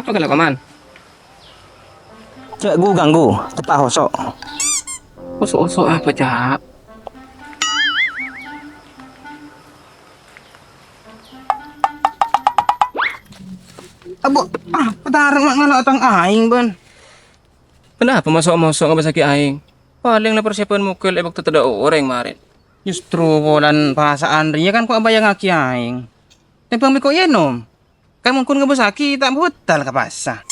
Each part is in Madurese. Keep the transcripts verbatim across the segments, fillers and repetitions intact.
Apa kena, Paman? Cek, gu ganggu, tepa' oso'. Oso'-oso' apa, Cak? Abo, apa Tar ma' ngala' tang aèng, bân? Kenapa moso'-moso' ngabâssaghi aèng? Palèng la persèbhân mokèl è bâkto tadâ' orèng marèn. Justru polana pasa'an rèya kan ko' abâjângngaghi aèng. Tèmbhâng mè' ko' ènom. Kan mon ghun ngabâssaghi ta' mabhâtal ka pasa.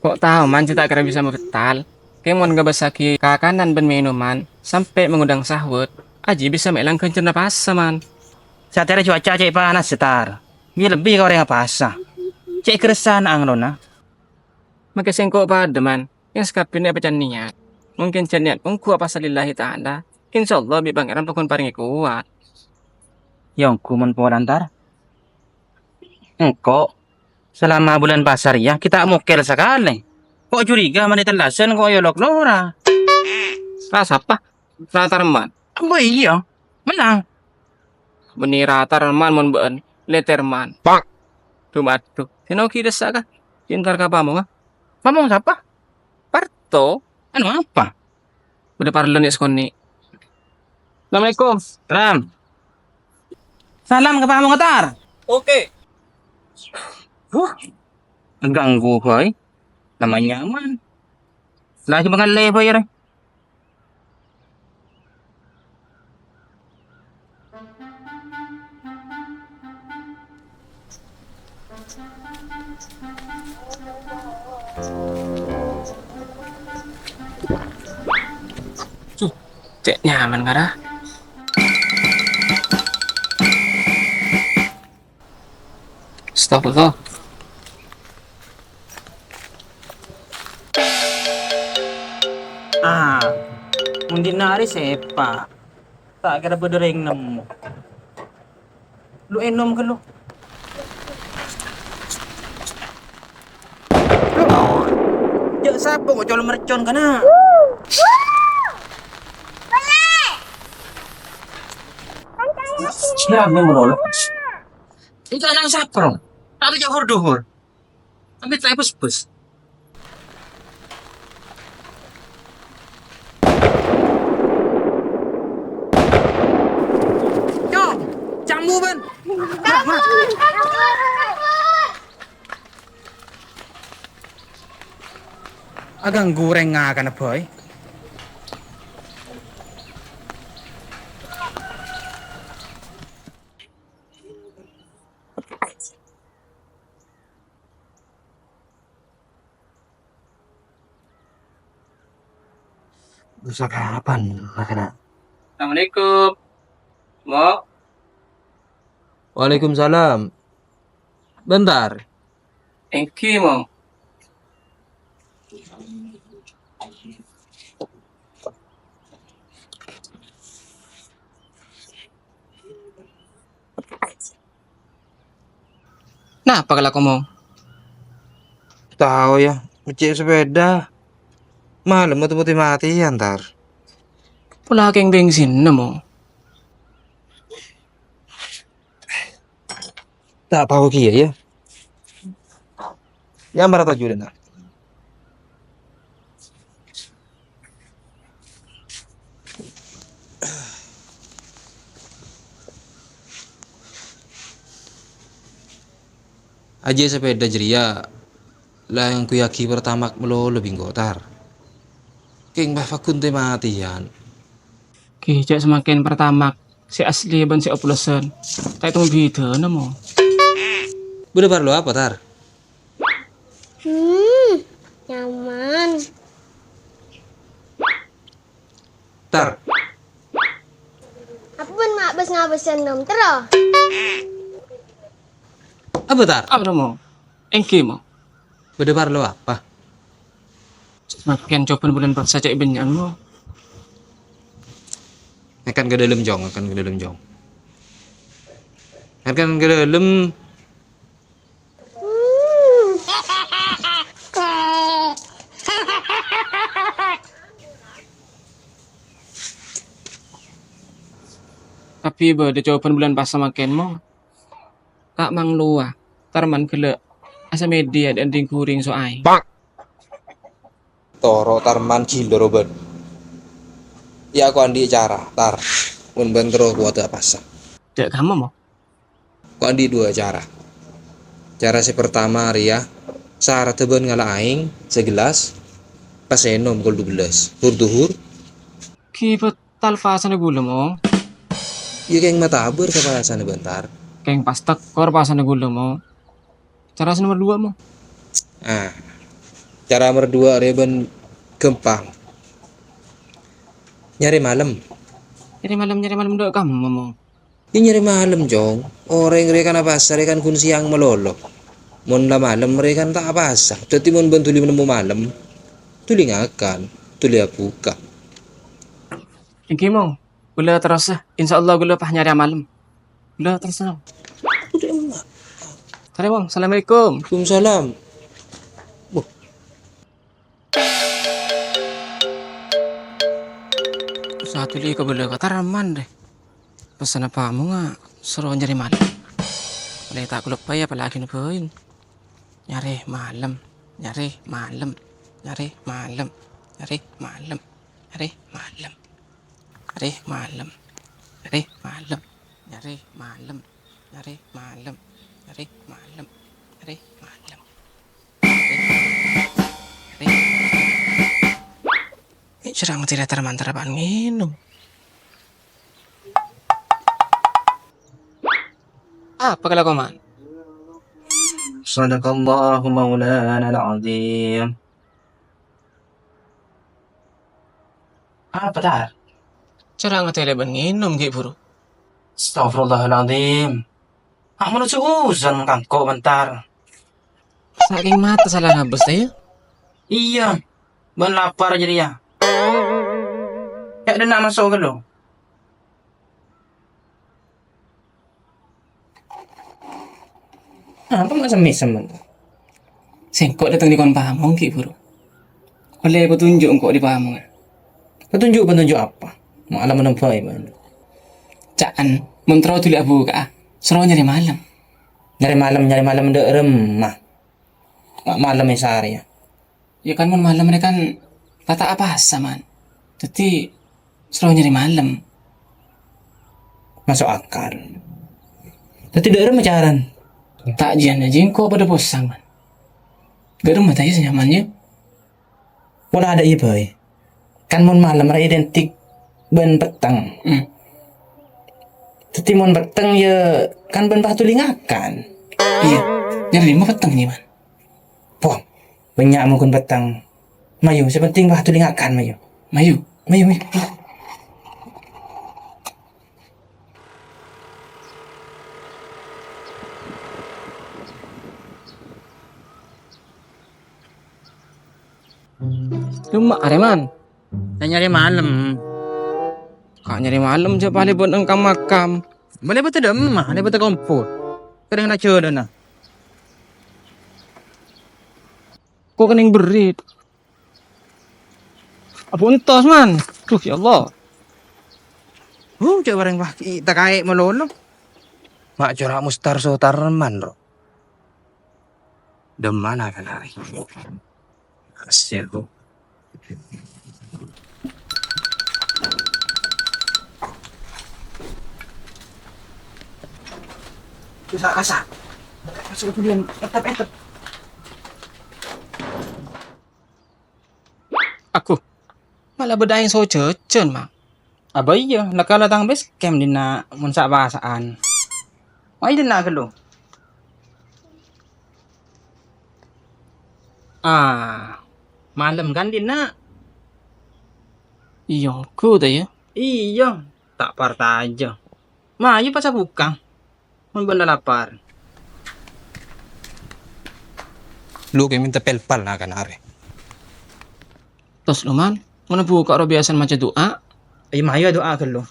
Ko' tao, Man, sè ta' kèra bisa mabhâtal. Kèng mon ngabâssaghi kakanan bân mènoman sampè' mangondhâng sahwat, ajiyâ bisa mè' langghân jârna pasa, Man. Satèya cuaca cè' panas, Tar. Mè' lebbi ka orèngnga pasa. Cè' ghâressana anglona. Makè sèngko' padâ, Man. Kèng sakabbhiyânna èpècan niyat. Mungkin jhâ' niyat ongghu apasa lillahi ta'ala. Insyaallah bi' Pangèran pagghun parèngè kowat. Yâ ongghu mon polana, Tar. Engko', salama bulân pasa rèya ghi' ta' mokèl sakalè. Ko' curiga mani tellasan ko' èolok lora. Ra sapa? Ra Tarman. Ambo iyâ, mennang. Bânnè ra Tarman mon bâ'ân, Leterman. Pak. Dumadhu. Sè noghi dessa ka? Pintar ka pamong, ah. Pamong sapa? Parto. Anu apa? Bâdâ parlo nè' sakonè'. Assalamualaikum. Salam. Salam ka pamong, Tar. Oke. Huh. Ganggu bhâi. Namanya aman. Lah, coba kan lè bhâi, rè. Cè' nyaman, ngara. Astagfirullah. Ah, mon dinna' arè sèpa'. Ta' kèra bâdâ rèng nemmo. Lu ènom ghâllu. Jhâ' sapa ko' colo' mercon kana'? Siapa yang menolak? Itu anak siapa, Ron? Tapi jauh duhur. Tapi tak bus-bus. Cong, cambu, Bân. Aganggu rèng ngakana bhâi. Bisa kapan, Mas, Kak? Assalamualaikum. Mo? Waalaikumsalam. Bentar. Èngghi, Mo. Napa kalako, Mo? Tao, yâ, mèccè' sepèda. Malem oto-oto matèyan, Tar. Pola kèng bengsinna, Mo. Ta' tao kèya, yâ. Yâ, mara toju' dâ' enna'. Ajiyâ sepèda jârèya la èangghuyaghi Pertamax malolo bi' engko', Tar. Kèng bâ' paggun tè matèyan. Ghi, jhâ' samangkèn Pertamax sè asli bân sè oplosan. Ta' ètong bhidhâna, Mo. Bâdâ parlo apa, Tar? Hmm, nyaman. Tar. Apa bân ma' bâs-ngabâs sè ennom terro? Apa, Tar? Apa, Mo? Èngghi, Mo. Bâdâ parlo apa? Samangkèn cobhân bulân pasa cè' bânnya'an, Mo. Ngakan ka dâlem, Jong, ngakan ka dâlem, Jong. Ngakan ka dâlem. Kabbhi bâdâ cobhân bulân pasa mangkèn, Mo. Ta' manglowa, Tarman ghellâ'. Asamèdhi adhâ' anḍi' ghuring so' aèng. Toro' Tarman gilo roban. Ya, aku anḍi' cara, Tar. Mon bân terro kuwata pasa. Ḍâ' kamma, Mo? Aku anḍi' dua cara. Cara sè pertama rèya, saradhâ bân ngala' aèng sagellas, pas ènom kol dubellâs. Hur-duhur. Ghi' bhâtal pasana ghulâ, Mo. Ya, kèng matabâr ka pasana bân, Tar. Kèng pas tèkor pasana ghulâ, Mo. Cara sè nomer dua, Mo. Ah, cara nomer dua rèya bân ghâmpang. Nyarè malem. Nyarè malem, nyarè malem ḍâ' kamma, Mo. Iyâ, nyarè malem, Cong. Orèng rè kan apasa rè kan ghun sèyang malolo. Mon la malem rè kan ta' apasa. Dhâddhi mon bân dhuli nemmo malem, dhuli ngakan, dhuli abhuka. Èngghi, Mo. Ghulâ terrosa. Insyaallah ghulâ pas nyarè malem. Ghulâ terrosa. Udah, Mak. Assalamualaikum. Waalaikumsalam. Wah. Satu li kabâlâ ka Tarman, rè. Pesanna pamongnga soro nyarè malem. Lè ta' kaloppaè apalagi nabâin. Nyarè malem, nyarè malem, nyarè malem, nyarè malem, nyarè malem, nyarè malem, nyarè malem, nyarè malem, nyarè malem, nyarè malem. Mè' jârèya Tarman ta' bân ngènom. Apa kalako, Man? Sadaqallahu maulana al-azim. Apa, Tar? Jârèya ta' bân ngènom ghi' buru. Astagfirullahaladzim. Ah, manossa usan kangko' bentar. Sakèng mata sala ngabâs, ta, yâ? Iyâ, bân lapar jârèya. Yâ, ḍinna' maso' ghâllu. Apa ma' sem-mèsem, Man? Sèngko' ḍâteng ḍâri kon pamong ghi' buru. Ollè patunjuk engko' ḍâri pamongnga. Patunjuk, patunjuk apa? Malem nembhâi, Man. Ca'an, mon terro dhuli abhuka'a, soro nyarè malem. Nyarè malem, nyarè malem ḍâ' remma. Ma' malem è sarè, yâ. Yâ kan, mon malem rè kan la ta' apasa, Man. Dhâddhi, soro nyarè malem. Maso' akal. Dhâddhi, ḍâ' remma carana? Ta' jiyâ, jiyâ engko' paḍâ posang, Man. Ḍâ' remma ta' yâ sè nyaman, yâ? Pola ḍâ' iyâ bhâi. Kan mon malem rè identik bân petteng. Hmm. Dhâddhi mon petteng yâ kan bân pas dhuli ngakan. Iyâ, nyarè ḍimma petteng, yâ, Man? Poh, bânnya' mon ghun petteng. Mayu, sè penting pas dhuli ngakan, mayu. Mayu. Mayu, mayu. Ḍimma arè, Man? Nyarè malem. Ka' nyarè malem, jhâ' palèbât neng kam-makam. Malèbât ḍimma, lèbât kompor. Kèrèng ḍâ' jhâlâna. Ko' kenning berrit. Apa entos, Man? Duh, ya Allah. Huh, cè' bareng wah, i-, takaè' malolo. Ma' cora' mustar sotar, Man, ro. Ḍimma na kan arè. Asyik, Bu. Bisa kasa. Masuk duluan. Etep, etep. Aku. Malah bâḍâ aèng sojhâjhân, Ma'. Abâ iyâ, la kala tang base camp ḍinna' mon sa'-pasa'an. Mayu ḍinna' ghâllu. Ah, malem kan ḍinna'? Iyâ, ghu ta' iyâ? Iyâ, ta' partajâ. Mayu pas abukka. Mon bâ'na lapar. Lu kè mènta pelpal na kan arè. Tos, Loman, mon abukka ro biyasana maca du'a. Ayo, mayu du'a ghâllu.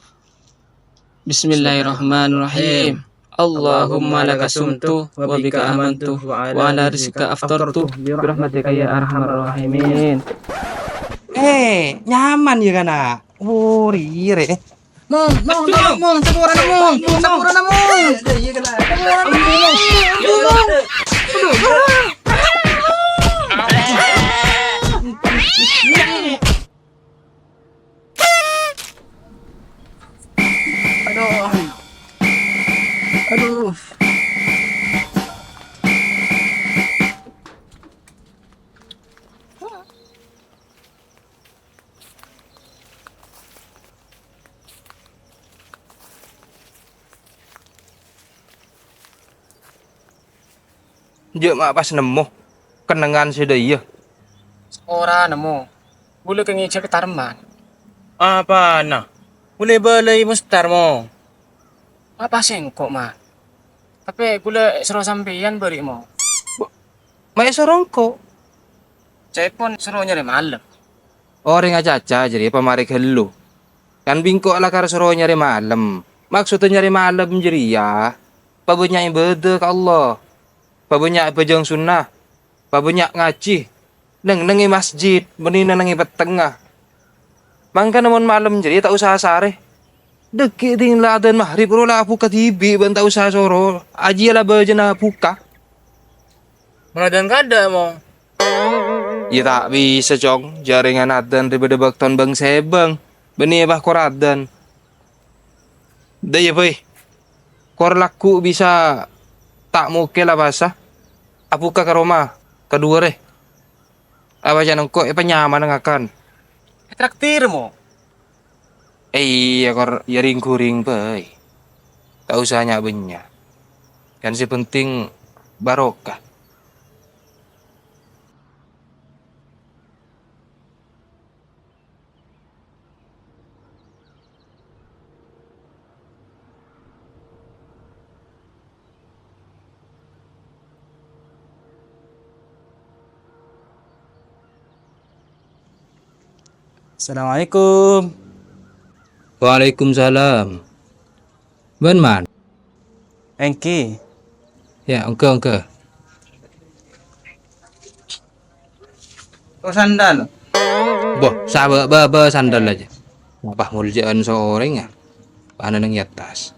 Bismillahirrahmanirrahim. Allahumma laka sumtu wa bika amantu wa ala rizqika aftartu bi rahmatika ya arhamar rahimin. Eh, nyaman yâ, kana'? Oh, rire. Mong, mong, mong, mong, sepurana, mong, sepurana, mong. Iya, iya, kena. Sepurana, mong. Aduh, mong. Aduh, mong. Jhâ' ma' pas nemmo kennengngan sè dâ' iyâ. Ora nemmo. Ghulâ kèngèng jhâ' ka Tarman. Apana? Ghulâ èbâlâi Mustar, Mo. Ma' pas sèngko', Ma. Tapè ghulâ èsoro sampèyan bâri', Mo. Ma' èsoro engko'? Ca'èpon soro nyarè malem. Orèng acaca jârèya pamarè ghâllu. Kan bi' engko' lakar soro nyarè malem. Maksodda nyarè malem jârèya pabânnya' ibâdâ ka Allah. Pabânnya' abhâjâng sunnah. Pabânnya' ngajhi. Neng-neng è masjid, bânnè neng-neng è pettengnga. Mangkana mon malem jârèya ta' osa asarè. Dâgghi' ding la adân maghrib, rowa la abukka dhibi' bân ta' osa soro. Ajiyâ la bâjâna abukka. Mon adân kadâ', Mo? Yâ ta' bisa, Cong. Jhâ' rèng adân rè bâdâ bâkton bâng-sèbâng. Bânnè pas kor adân. Dâ' iyâ, bhâi. Kor lagghu' bisa ta' mokèl apasa. Abukka ka roma, ka dhuwârrâ. Apa can engko' èpanyamana ngakan? Ètraktir, Mo. Eh, iyâ, kor, yâ ring-ghuring bhâi. Ta' osa nya'-bânnya'. Kan sè penting barokah. Assalamualaikum. Waalaikumsalam. Bân man? Èngghi. Yâ, èngghi, èngghi. Oh, sandal. Boh, sabâ', bâ, bâ, sandal aja. Apa molja'an seorang ya? Ana neng atas.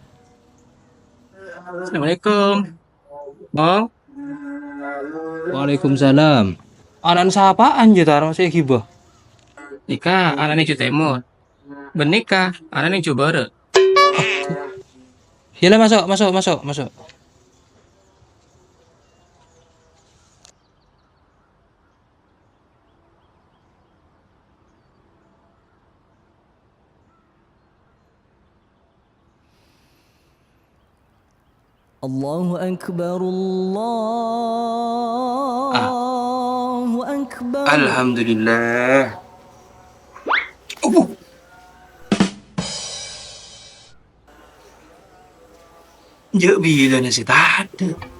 Assalamualaikum. Oh. Waalaikumsalam. Ana'na sapa'an jâ, Tar, sè ghibâ? Nèka ana'na Ju Tèmor. Bân nèka ana'na Ju Bârâ'. Yâ la, maso', maso', maso', maso'. Allahu Akbar, Allahu Akbar. Alhamdulillah. Opo? Jhâ' bilâna sè tadâ'.